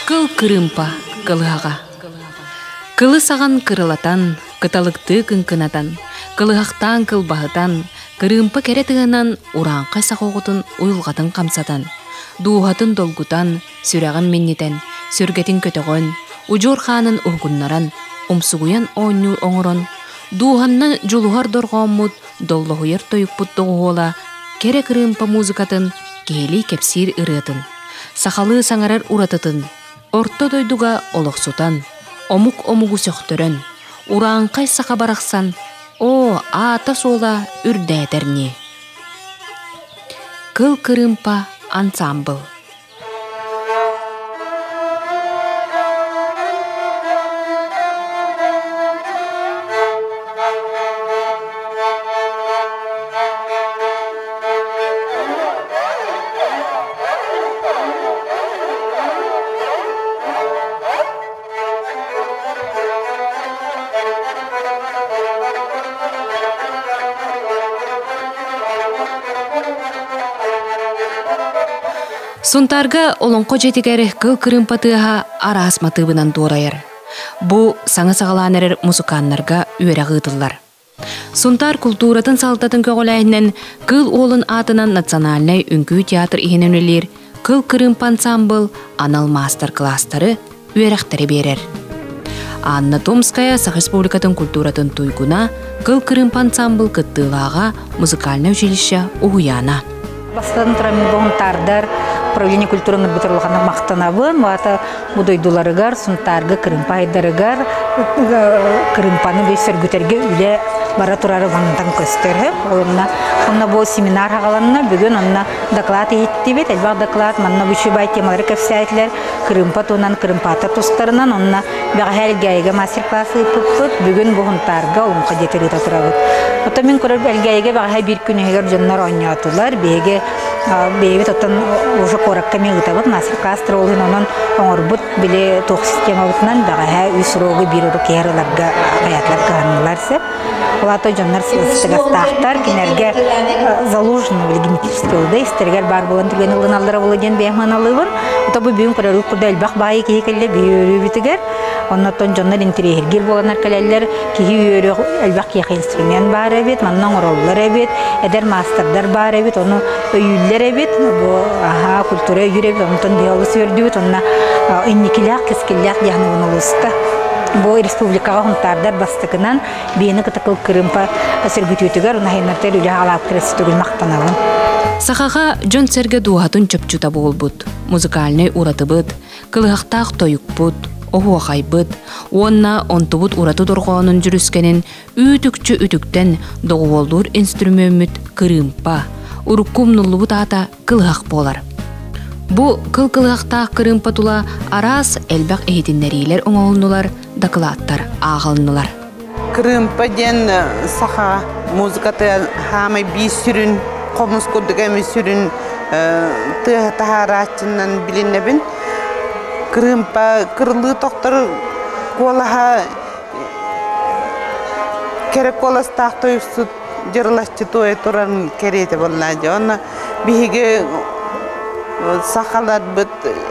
Кыл кырыымпа кылыһаҕа. Кылы саҕан кырылатан, кыталыктыы кыҥкынатан, кылыһахтаан кылбаһытан, кырыымпа кэрэ тыынан урааҥхай саха оҕотун уйулҕатын хамсатан, дууһатын долгутан, сүрэҕин минньитэн, сүргэтин көтөҕөн, удьуор хаанын уһугуннаран, умсугуйан оонньуур оҥорон, дууһаннан дьулуһар дорҕооммут, доллоһуйар тойукпут доҕуһуола кэрэ кырыымпа музыкатын, киһилии кэпсиир ырыатын, сахалыы саҥарар уратытын орто дойдуга олохсутан, омук омугу сөхтөрөн, урааҥхай саха барахсан оо, аата-суола үрдээтэр ньии. Кыл кырыымпа ансаамбыл. Сунтаарга Олоҥхо дьиэтигэр кыл кырыымпа тыаһа араас матыыбынан дуорайар. Бу саҥа саҕалаан эрэр мусукааннарга үөрэх ыытыллар. Сунтаар култууратын салалтатын көҕүлээһинэн Кыыл Уолун аатынан национальнай үҥкүү театр иһинэн үлэлиир Кыл кырыымпа ансаамбыл анал маастар-кылаастары, үөрэхтэри биэрэр. Анна Томская Саха Республикатын культуратын туйгуна, Кыл кырыымпа ансаамбыл кыттыылааҕа, музыкальнай училище уһуйаана. Бастатан туран мин Сунтаардар управление культуры ырбытыр улаханнык махтанабын. Баата бу дойдуларыгар, Сунтаарга кырыымпа айдарыгар кырыымпаны бу сөргүтэргэ үлэ бара турары мантан көстөр. Онно онно бу семинар хагаланна. Бүгүн онно доклад иһиттибит. Элбэх доклад манна бу үчүгэй темалары кэпсээтилэр. Кырыымпа туһунан кырыымпаата тустарынан онно бэҕэһээ Элгээйигэ мастер-класс ыыппыппыт. Бүгүн бу Сунтаарга Олоҥхо диэки ыыта турабыт. Оттон мин көрөр Элгээйигэ бэҕэһээ биир күн иһигэр дьоннор оонньоотулар. Биһиги бэйэбит оттон уже куоракка эмиэ ыытабыт мастер-класс туралын онон оҥорбут били туох системабытынан бэҕэһээ үс уруогу биир уруок иһэр ыларга хайаатылар кыһаннылар сөп. Ол аата дьоннор сыстыгастаахтар, кинилэргэ заложено били генетически да истэригэр баар буолан түгэн ылыналлара буолуо диэн бэйэм сыаналыыбын. Ото бу бүгүн көрөрүк курдук элбэх баайы киһи кэллэ бүөрүүбүтүгэр. Оннотон дьоннор интэриэһиргиир буоланнар кэлэллэр. Киһи үөрүөх элбэх киһиэхэ инструмент баар эбит, манна оҥороллор эбит, эдэр маастардар баар эбит, ону өйүүллэр эбит. Бу аһаа культура өйүүр эбит, онтон биһи олус үөрдүбүт. Онно инникилээх, кэскиллээх диэхнэ улууста. Бу республикаҕа хунтаардар бастакынан биэни кытакыл кырыымпа сөргүтүүтүгэр унаһайнартар үлэ аҕалаабыттар өссө махтанабын. Сахаҕа дьон-сэргэ дууһатын чопчута буолбут, музыкальнай уратыбыт, кылыһахтаах тойукпут, оһуохайбыт уонна онтубут ураты дорҕоонун дьүрүскэнин үүт-үкчү үтүктэн доҕуһуоллуур инстрүмүөммүт кырыымпа, урукку умнуллубут аата кылыһах буолар. Бу кыл кылыһахтаах кырыымпа тула араас элбэх иһитиннэриилэр оҥоһулуннулар, дакылааттар ааҕылыннылар. Кырыымпа диэн саха музыката хаамай биир сүрүн хомус курдук эми сүрүн тыаһы таһаарааччынан билинэбин. Кырыымпа кырылыы тохтор куолаһа кэрэ куоластаах тойуксут дьырылаччы туойа туран кэриэтэ буолла дьэ. Онно биһиги сахаларбыт,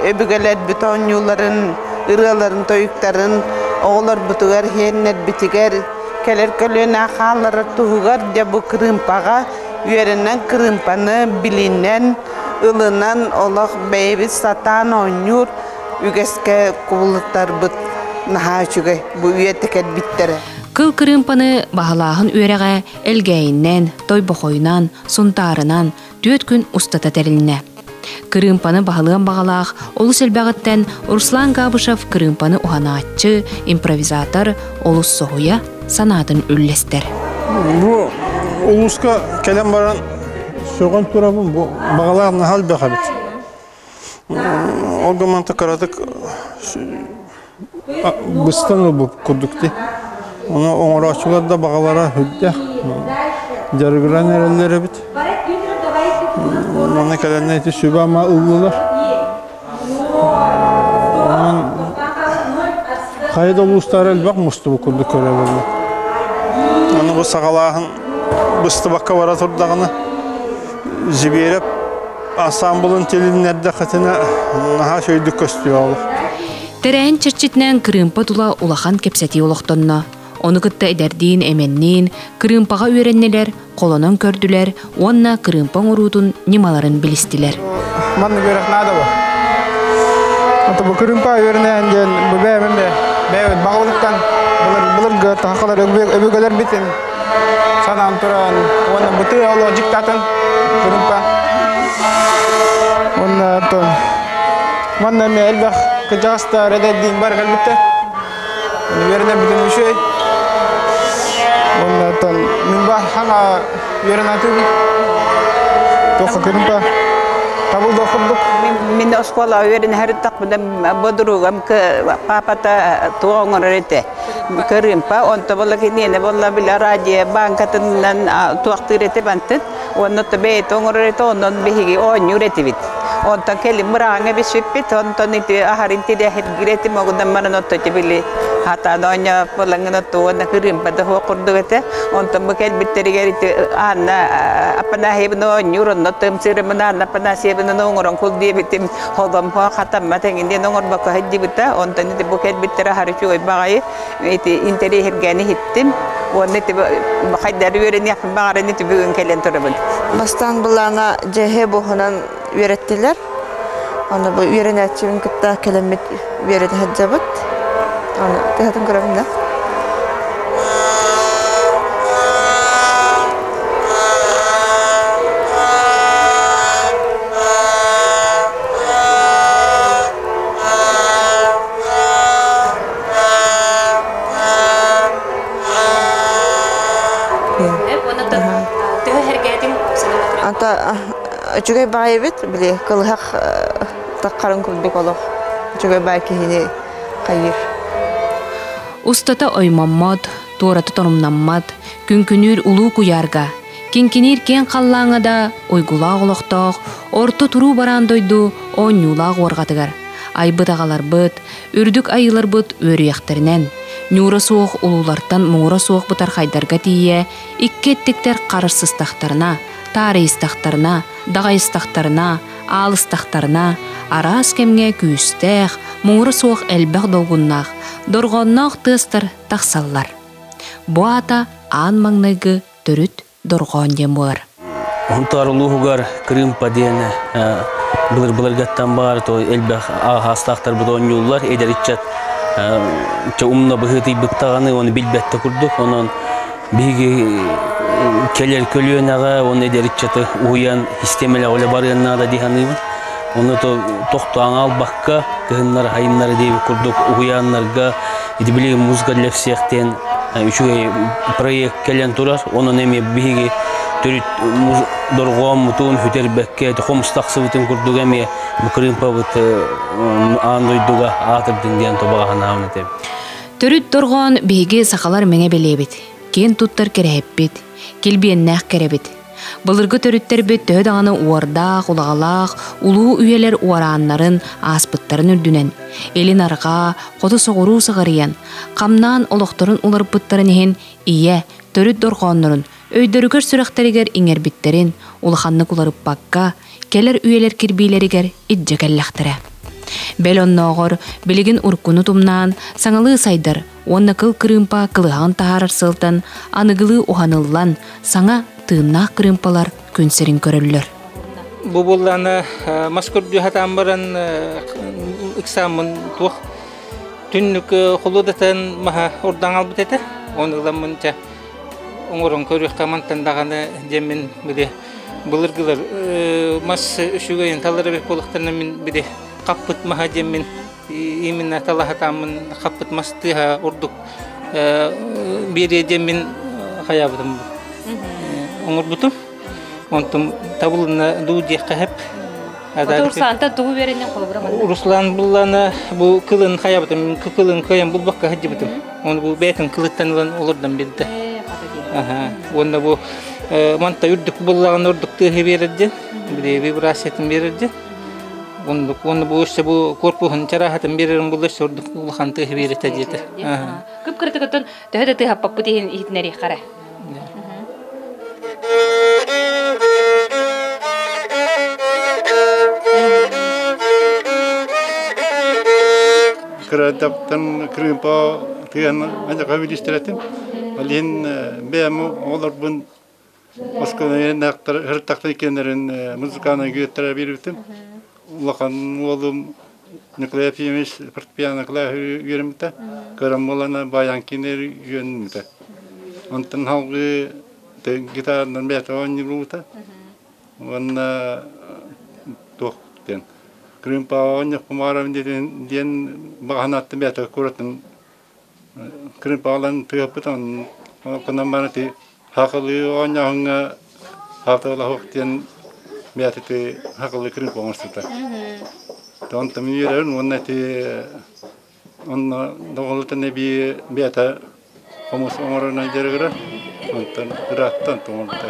өбүгэлэрбит оонньууларын, ырыаларын, тойуктарын оҕолорбутугар, иһиэннэрбитигэр кэлэр көлүөнэ хаалларар туһугар дьэ бу кырыымпаҕа үөрэнэн кырыымпаны билинэн, ылынан олох бэйэбит сатаан оонньуур үгэскэ кубулутарбыт наһаа үчүгэй бу үйэтэ кэлбиттэрэ. Кыл кырыымпаны баһылааһын үөрэҕэ Элгээйинэн, Тойбохойунан, Сунтаарынан 4 күн устата тэрилиннэ. Кырыымпаны баһылыан баҕалаах олус элбэҕиттэн Руслан Габышев кырыымпаны уһанааччы, импровизатор олус соһуйа санаатын үллэстэр. Бу улууска кэлэн баран сөҕөн турабын, бу баҕалаах наһаа элбэх эбит. Ол гынан кыратык быстан ылбыт курдук дии. Ону оҥорооччулар да баҕалара сүрдээх. Дьарыгыран эрэллэр эбит. Манна кэлэннэр ити сүбэ-ама ыллылар. Онон хайа да улуустара элбэх мустубут курдук көрөбүн. Аны бу саҕалааһын быстыбакка бара турдаҕына Зибиэрэп ансаамбылын тилиннэрдэххитинэ наһаа үчүгэйдик көстүөҕэ. Тэрээһин чэрчитинэн кырыымпа тула улахан кэпсэтии олохтонно. Ону кытта эдэрдиин эмэнниин кырыымпаҕа үөрэннилэр, холонон көрдүлэр уонна кырыымпа оҥоруутун ньымаларын билистилэр. Маннык үөрэх наада бу. Ото бу кырыымпа үөрэнээн диэн бу бэйэбин бэйэбит баҕабытыттан былыргы тахалар өбүгэлэрбитин санаан туран уонна бу тыа олох дьиктатын кырыымпа. Уонна манна эмиэ элбэх кырдьаҕастар эдэрдиин бары кэлбиттэр. Үөрэнэрбитин үчүгэй. Уонна оттон мин ба хаҥа үөрэнатыыбын. Туохха кырымпа табылда курдук. Мин оскуола үөрэнэһэр бодуругам папата туох оҥорор этэ. Кырыымпа, онто буолла киниэнэ буолла били радио банкатынан туохтыыр этэ бантын. Уонна бэйэтэ оҥорор этэ, онон биһиги оонньуур этибит. Онтон кэлин мырааҥҥа бишиппит, онтон ити аһарын тирэхиргир этим, огунан баран отто ити били хатаан оонньоох буолаҥҥын отто уонна кырыымпа да суох курдук этэ. Онтон бу кэлбиттэригэр ити Анна Апанасьевна оонньуур, онно тымсыырымын Анна Апанасьевнаны оҥорон кул диэбитим, холомпо хатаммат эҥин диэн оҥорбокко сылдьыбыта. Онтон ити бу кэлбиттэрэ аһары үчүгэй баҕайы ити интэриэһиргээн иһиттим уонна ити хайдары үөрэниэхпин баҕаран ити бүгүн кэлэн турабын. Бастаан былаана дьэһэ буһунан үөрэттилэр. Аны бу үөрэнээччибин кытта кэлэммит үөрэтэ сылдьабыт. Аны тыһатын көрөбүн да. Ата үчүгэй баай эбит, били кылыһах таххарын курдук олох үчүгэй баай киһини хайыыр. Устата оймоммот, туората торумнаммат, күҥкүнүүр улуу куйаарга, киҥкиниир киэҥ халлааҥҥа да уйгулаах олохтоох, орто туруу бараан дойду оонньуулаах уорҕатыгар айбыт аҕаларбыт, үрдүк айыыларбыт үөрүйэхтэринэн, ньуура суох улуулартан муҥура суох бытархайдарга тиийэ икки эттиктэр харысыстахтарына, таарыйыстахтарына, даҕайыстахтарына, аалыстахтарына, араас кэмҥэ күүстээх, муҥура суох элбэх долгуннаах, дорҕоонноох тыастар тахсаллар. Бу аата аан маҥнайгы төрүт дорҕоон диэн буолар. Хонтоор улууһугар Крымпа диэн былыр-былыргаттан баар то элбэх аһаастаахтарбыт оонньууллар. Эдэр ыччат умна быһыытыйбыттаҕаны оны билбэттэ курдук. Онон биһиги кэлэр көлүөнэҕэ уонна эдэр ыччаты уһуйан систиэмэлээх үлэ барыан наада дии саныыбын. Ону то тохтоон албакка кыһыннары хайыннары диэбит курдук уһуйааннарга ити билигин музыка для всех диэн үчүгэй проект кэлэн турар. Онон эмиэ биһиги төрүт дорҕооммутун сүтэрбэккэ хомус тахсыбытын курдук эмиэ бу кырыымпабыт аан дойдуга аатырдын диэн тобаҕа санаабын этэбин. Төрүт дорҕоон биһиги сахалар мэҥэ бэлиэбит, киэн туттар кэрэһэппит, килбиэннээх кэрэбит. Былыргы төрүттэрбит төһө даҕаны уордаах, улаҕалаах улуу үйэлэр уорааннарын ааспыттарын үрдүнэн, илин арҕаа, хоту соҕуруу сыҕарыйан, хамнаан олохторун уларыппыттарын иһин ийэ, төрүт дорҕооннорун өйдөрүгэр-сүрэхтэригэр иҥэрбиттэрин улаханнык уларыппакка, кэлэр үйэлэр кирбиилэригэр илдьэ кэллэхтэрэ. Бэл оннооҕор билигин уруккуну тумнаан, саҥалыы сайдар уонна кыл кырыымпа кылыһаҕын таһаарар сылтан аныгылыы уһаныллан, саҥа тыыннаах кырыымпалар күн сирин көрөллөр. Бу буоллаана мас көрдүү сатаан баран ыксааммын туох түннүк холуодатын маһа урдаан албыт этэ. Оны ыламмын ча оҥорон көрүөххэ мантан даҕаны диэммин били былыргылар мас үчүгэйин талар эбит буоллахтарына мин били хаппыт маһа диэммин именно талаһатааммын хаппыт мас тыаһа ордук биэриэ диэммин хайаабытым оҥорбутум онтум табылынна дуу диэххэ сөп. Руслантан тугу үөрэннин холобура манна? Руслан буллана бу кылын хайабытым, кылын кыайан булбакка сылдьыбытым. Оны бу бэйэтин кылыттан ылан олордон билдэ. Уонна бу манта үрдүк буллаҕын ордук тыаһы биэрэр диэн, били вибрациятын биэрэр диэн. Оннук уонна бу өссө бу корпуһун чарааһатын биэрэрин булла өссө ордук улахан тыаһы биэрэтэ диэтэ. Кып-кырытыгыттан төһө да тыаһаппаппыт иһин иһитинэриэххэ Кырадаптан кырыымпа тыаһын аньака билистэрэтим. Ол иһин бэйэм оҕолорбун оскуоланы һыртахтан иккиэннэрин музыкальнай үөттэрэ биэрбитим. Улахан уолум Николай Ефимович фортепиано кылааһы үөрэммитэ. Кырам буолана баян кинер үөрэммитэ. Онтон салгыы гитаранан бэйэтэ оонньуурбута. Уонна туох диэн Крымпаҕа оонньуохпун баҕарабын диэн баҕаһынааттан бэйэтэ куоратын Крымпаҕалан тыаһаппыт онон баран ити хахылыы оонньооһуҥҥа хаатылаһыах диэн бэйэтэ ити хахылыы крымпа оҥорсубута. Онтон мин үөрэбин уонна ити Онно доҕолутун эбии бэйэтэ хомус оҥорорунан дьарыгырар, онтон ырааттан оҥорбута.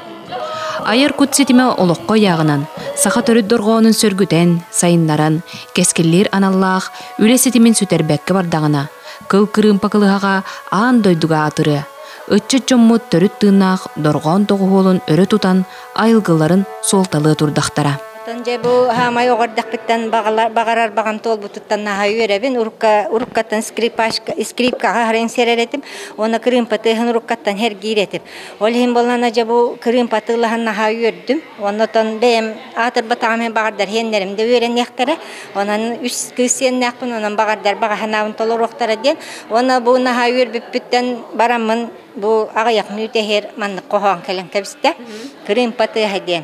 Айар кут ситимэ олоххо ыйааҕынан, саха төрүт дорҕоонун сөргүтэн, сайыннаран, кэскиллиир аналлаах үлэ ситимин сүтэрбэккэ бардаҕына, кыл кырыымпа кылыһаҕа аан дойдуга аатырыа, ыччат дьоммут төрүт тыыннаах дорҕоон доҕуһуолун өрө тутан айылгыларын суолталыа турдахтара. Оттон дьэ бу хаамай оҕо эрдэхпиттэн баҕарар баҕам туолбутуттан наһаа үөрэбин. Урукка уруккаттан скрипачка скрипкаҕа харайын сэрэр этим уонна кырыымпа тыаһын уруккаттан сэргиир этим. Ол иһин буоллаҕына дьэ бу кырыымпа тыылаһан наһаа үөрдүм. Уонна оттон бэйэм аатырбатаҕым иһин баҕардар сиэннэрим да үөрэниэхтэрэ. Онон үс кыыс сиэннээхпин, онон баҕардар баҕа санаабын толоруохтара диэн. Уонна бу наһаа үөрбүппүттэн бараммын бу аҕыйах мүнүүтэ иһэр маннык хоһоон кэлэн кэбистэ. Кырыымпа тыаһа диэн.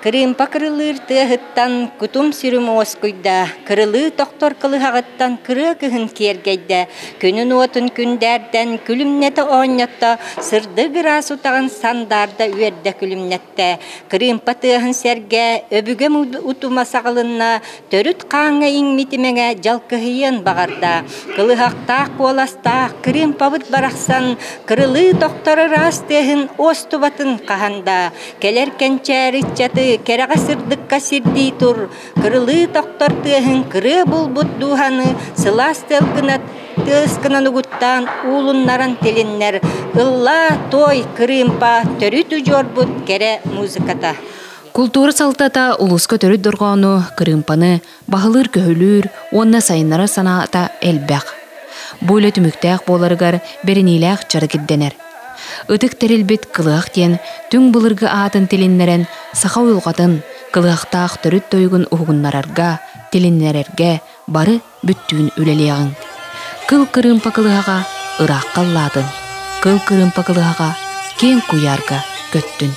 Кырыымпа кырылыыр тыаһыттан кутум-сүрүм уоскуйда, кырылыы тохтор кылыһаҕыттан кырыа кыһын киэргэйдэ, күнүн уотун күндээрдэн күлүмнэтэ оонньотто, сырдык ыраас утаҕын сандаарда үөрдэ күлүмнэттэ. Кырыымпа тыаһын сэргэ өбүгэм утума саҕылынна, төрүт хааҥҥа иҥмит имэҥэ дьалкыһыйыан баҕарда. Кылыһахтаах куоластаах кырыымпабыт барахсан кырылыы тохтор ыраас тыаһын уостубатын хаһан да. Кэлэр кэнчээри ыччаты кэрэҕэ сырдыкка сирдии тур, кырылыы тохтор тыаһын кырыа булбут дууһаны сылаас тыалгына тыаскынан угуттаан уулуннаран тилиннэр, ыллаа, туой, кырыымпа, төрүт удьуорбут кэрэ музыката. Култуура салтата улууска төрүт дорҕоону, кырыымпаны баһылыыр-көһүлүүр уонна сайыннарар санаата элбэх. Бу үлэ түмүктээх буоларыгар бэриниилээх дьарык ирдэнэр. Ытык тэрилбит Кылыһах диэн түҥ былыргы аатын тилиннэрэн саха уйулҕатын, кылыһахтаах төрүт тойугун уһугуннарарга, тилиннэрэргэ бары бүттүүн үлэлиэҕиҥ. Кыл кырыымпа кылыһаҕа ыраахха ыллаатын, кыл кырыымпа кылыһаҕа киэҥ куйаарга көттүн.